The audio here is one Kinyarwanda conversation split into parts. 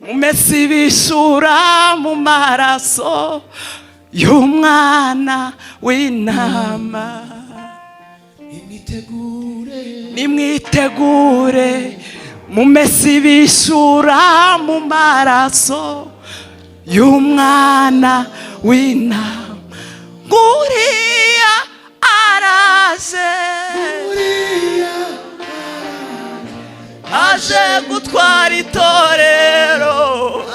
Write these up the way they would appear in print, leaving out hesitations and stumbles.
Mumese ibishura mu maraso y'umwana w'intama. Imwitegure. Nimwitegure, mumese ibishura mu maraso y'umwana w'intama. Nguriya araje, aje gutwara itorero.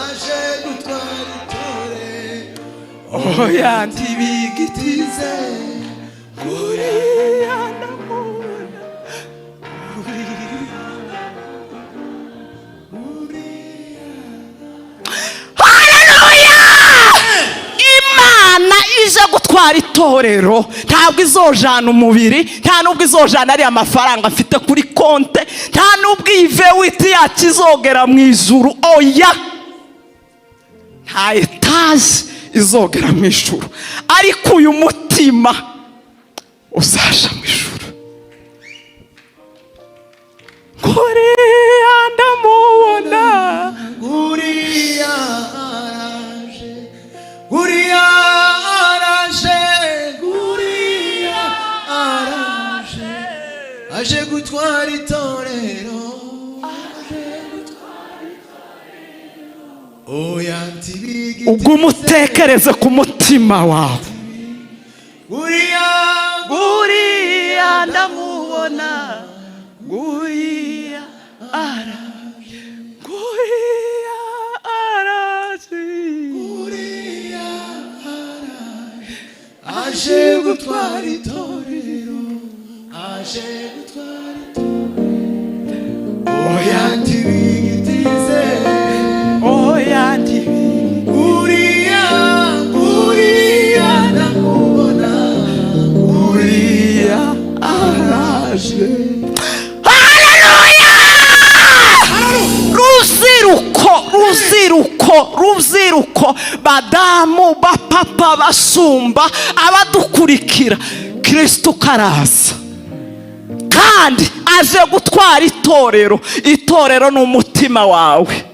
Aje gutwara itorero. Oya, ntibigitize. Nguriya ndamubona, nguriya. Haleluya! Imana ije gutwara itorero, ntabwo izojana umubiri, nta nubwo izojana ariya mafaranga mfite kuri konte, nta nubwo iyi V8 yacu izogera mu ijuru. Oya, nta etaje izogera mu ijuru, ariko uyu mutima uzaja mu ijuru. Nguriya ndamubona. Nguriya araje, nguriya araje, nguriya araje, aje gutwara itorero. Oya, ntibigitize. Ugume utekereze ku mutima wawe. Nguriya. Nguriya ndamubona, nguriya araje, nguriya araje. Nguriya araje, aje gutwara itorero, aje gutwara itorero. Oya, ntibigitize. Oya, ntibi Nguriya, nguriya ndamubona. Nguriya araje. Haleluya! Rubyiruko, rubyiruko, rubyiruko, badamu, bapapa, basumba, abadukurikira, Kirisito karaza kandi aje gutwara itorero. Itorero ni umutima wawe.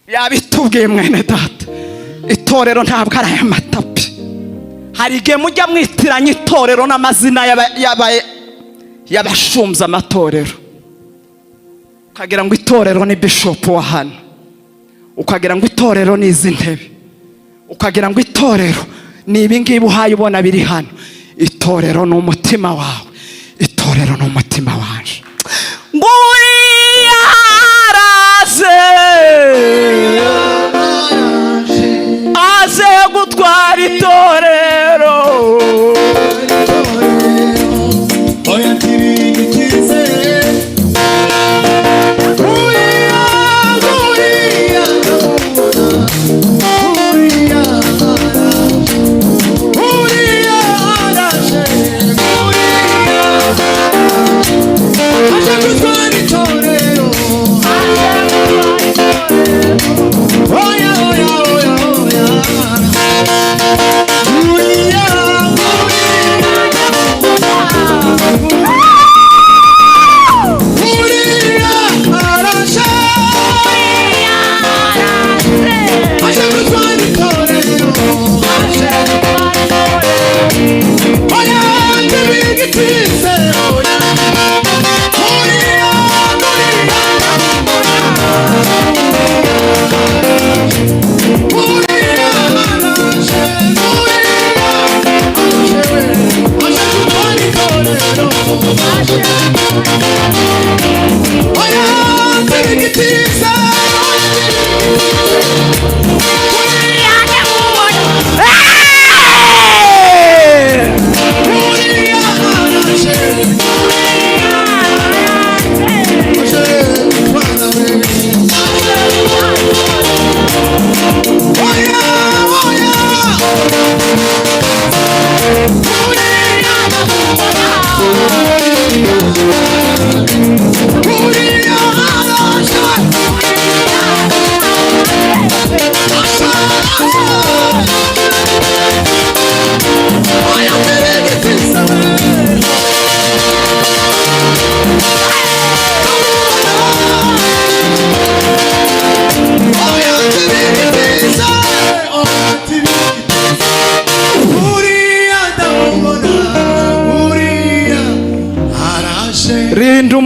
Yabitubwiye mwene data, itorero ntabwo ari aya matapi. Hari igihe mujya mwitiranya itorero n'amazina y'abashumbye amatorero, ukagira ngo itorero ni bishopu wa hano, ukagira ngo itorero ni izi ntebe, ukagira ngo itorero ni ibi ngibi uhaye ubona biri hano. Itorero ni umutima wawe, itorero ni umutima wanje. Nguriya araje, aje gutwara itorero. Oya, ntibigitize. Nguriya, nguriya ndamubona. Nguriya araje, nguriya araje, nguriya aje gutwara.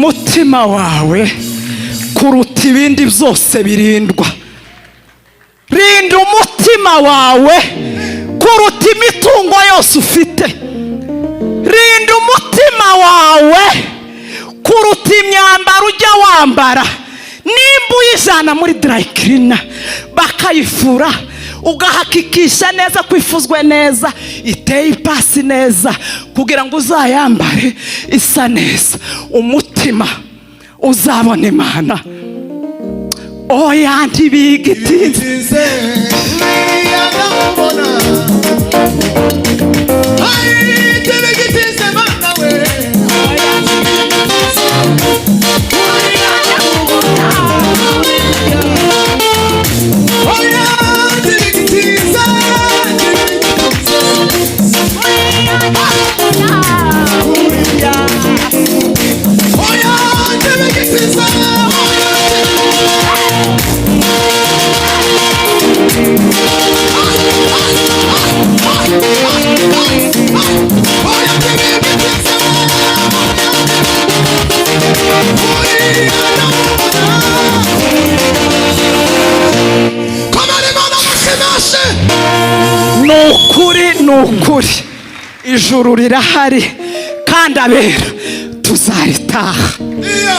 Umutima wawe kuruta ibindi byose birindwa. Rinda umutima wawe kuruta imitungo yose ufite. Rinda umutima wawe kuruta imyambaro ujya wambara. Nimba uyijyana muri dry cleaner bakayifura, ugahakikisha neza ko ifuzwe neza, iteye ipasi neza, kugira ngo uzayambare isa neza, umutima uzabona Imana. Oya, ntibigitinze. Uriya ndamubona. Ai, tibigitize mana we. Uriya ndamubona. Oya, tibigitize, tibigitize. Uriya. Oya, tibigitize, oya, tibigitize. Oya, tibigitize. Uriya ndamubona. Komera Imana amashyi menshi. Ni ukuri, ni ukuri, ijuru rirahari kandi abera tuzaritaha. Iya.